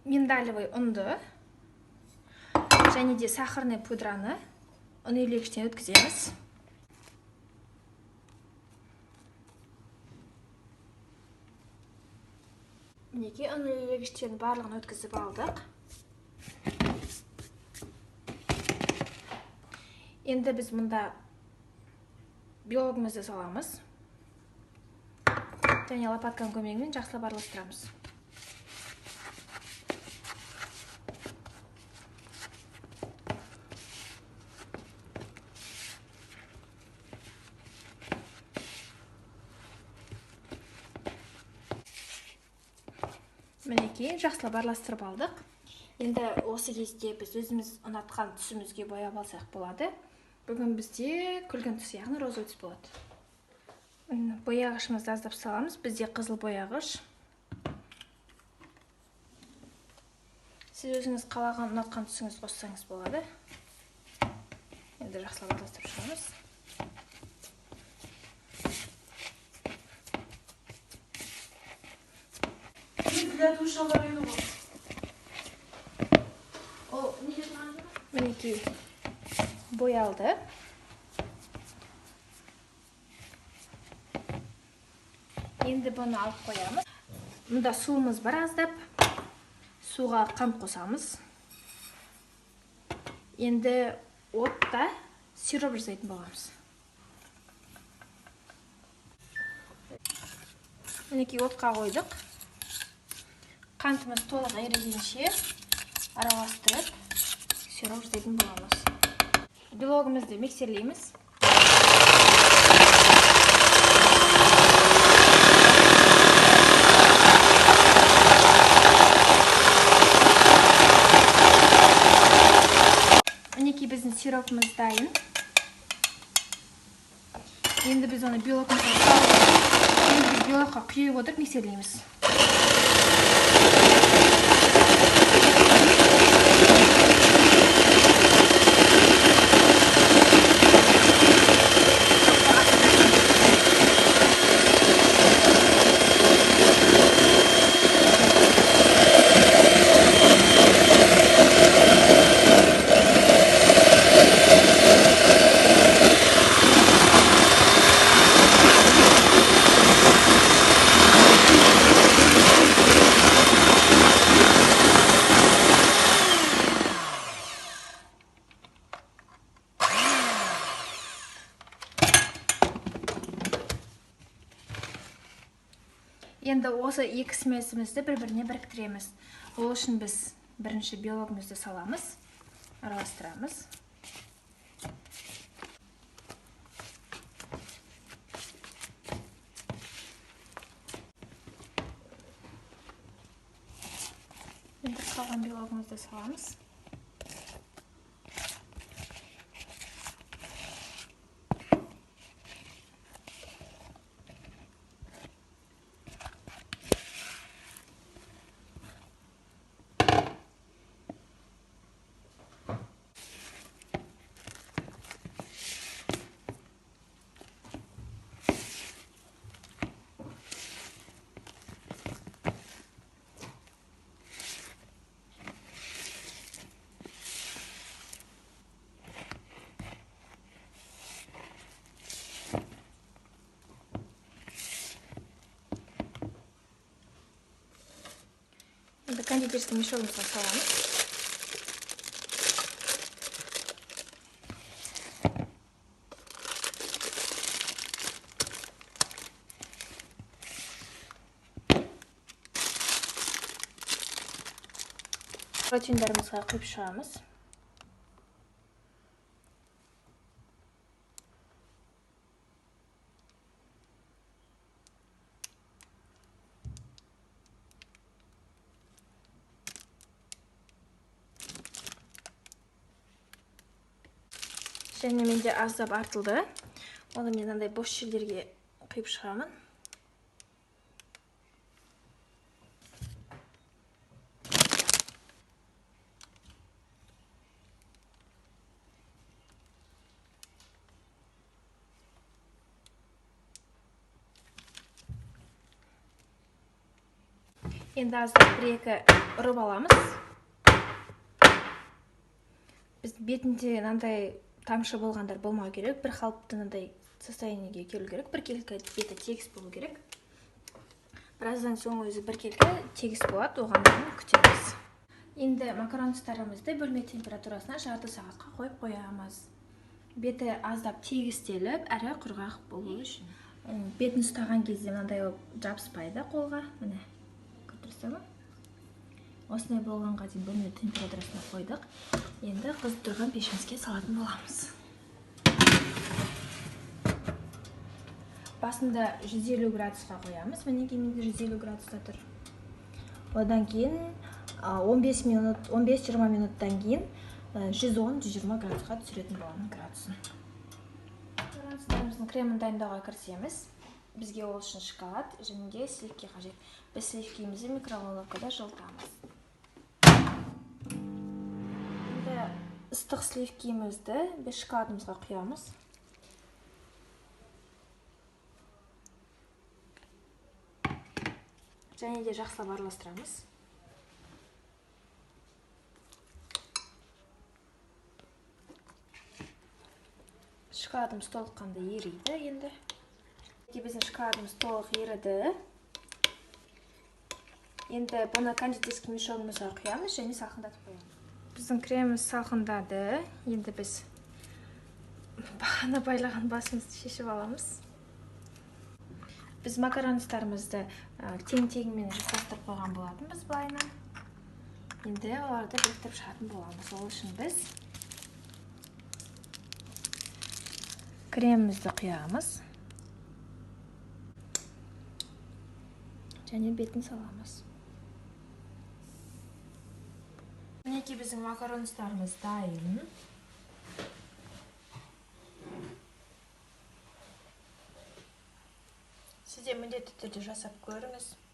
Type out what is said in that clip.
Миндалевый ұнды және де сахарный пудраны ұн елегіштен өткіземіз. Мінекей, ұн елегіштердің барлығын өткізіп алдық. Енді біз мұнда белогымызды саламыз. Және лопатканың көмегімен жақсылап араластырамыз. Мінекей, жақсылап араластырып алдық. Енді осы кезде біз өзіміз ұнатқан түсімізге бояп алсақ болады. Бүгін бізде күлгін түс, яғни розовый түс болады. Бояғышымызды аздап саламыз. Бізде қызыл бояғыш. Сіз өзіңіз қалаған, ұнатқан түсіңізді қоссаңыз болады. Енді жақсылап араластырып шығамыз. Мінекей, боялды. Енді бұны алып қоямыз. Мұнда суымыз бар аздап. Суға қант қосамыз. Енді отта сироп жасайтын боламыз. Мінекей, отқа қойдық. Қантымыз толық ерігенше араластырып сироп жасайтын боламыз. Белогымызды миксерлейміз. Мінекей, біздің сиропымыз дайын. Енді біз оны белогымызға салып, енді біз белогқа құйып отырып миксерлейміз. Енді осы екі смесімізді бір-біріне біріктіреміз. Ол үшін біз бірінші белогымызды саламыз, араластырамыз. Енді қалған белогымызды саламыз. Енді кондитерский мешогымызға саламыз. Протеиндарымызға құйып шығамыз. Және менде аздап артылды. Оны мен мынандай бос жерлерге құйып шығамын. Енді аздап бір-екі ұрып аламыз. Біз бетінде мынандай тамшы болғандар болмау керек, бір қалыпты мынандай состояниеге келу керек, біркелкі беті тегіс болу керек. Біраздан соң өзі біркелкі тегіс болады, оған дейін күтеміз. Енді макаронстарымызды бөлме температурасына жарты сағатқа қойып қоямыз. Беті аздап тегістеліп, әрі құрғақ болу үшін. Бетін ұстаған кезде мынандай болып жабыспайды қолға. Міне, көріп тұрсыздар ма? Осындай болғанға дейін бөлме температурасына қойдық. Енді қызып тұрған пешімізге салатын боламыз. Басында 150 градусқа қоямыз. Мінекей менде 150 градуста тұр. Одан кейін 15 минут, 15-20 минуттан кейін 110-120 градусқа түсіретін боламын градусын. Макаронстарымыздың кремін дайындауға кірісеміз. Бізге ол үшін шоколад және де сливки қажет. Біз сливкимізді микроволновкада жылытамыз. Енді ыстық сливкимізді біз шоколадымызға құямыз. Және де жақсылап араластырамыз. Шоколадымыз толыққанды ериді енді. Біздің шоколадымыз толық еріді. Енді бұны кондитерский мешогымызға құямыз және салқындатып қоямыз. Біздің креміміз салқындады. Енді біз бағана байлаған басымызды шешіп аламыз. Біз макаронстарымызды тең-теңімен жасастырып қойған болатынбыз былайынан. Енді оларды біріктіріп шығатын боламыз. Ол үшін біз кремімізді құямыз. Және бетін саламыз. Мінекей біздің макаронстарымыз дайын. Сіз де міндетті түрде жасап көріңіз.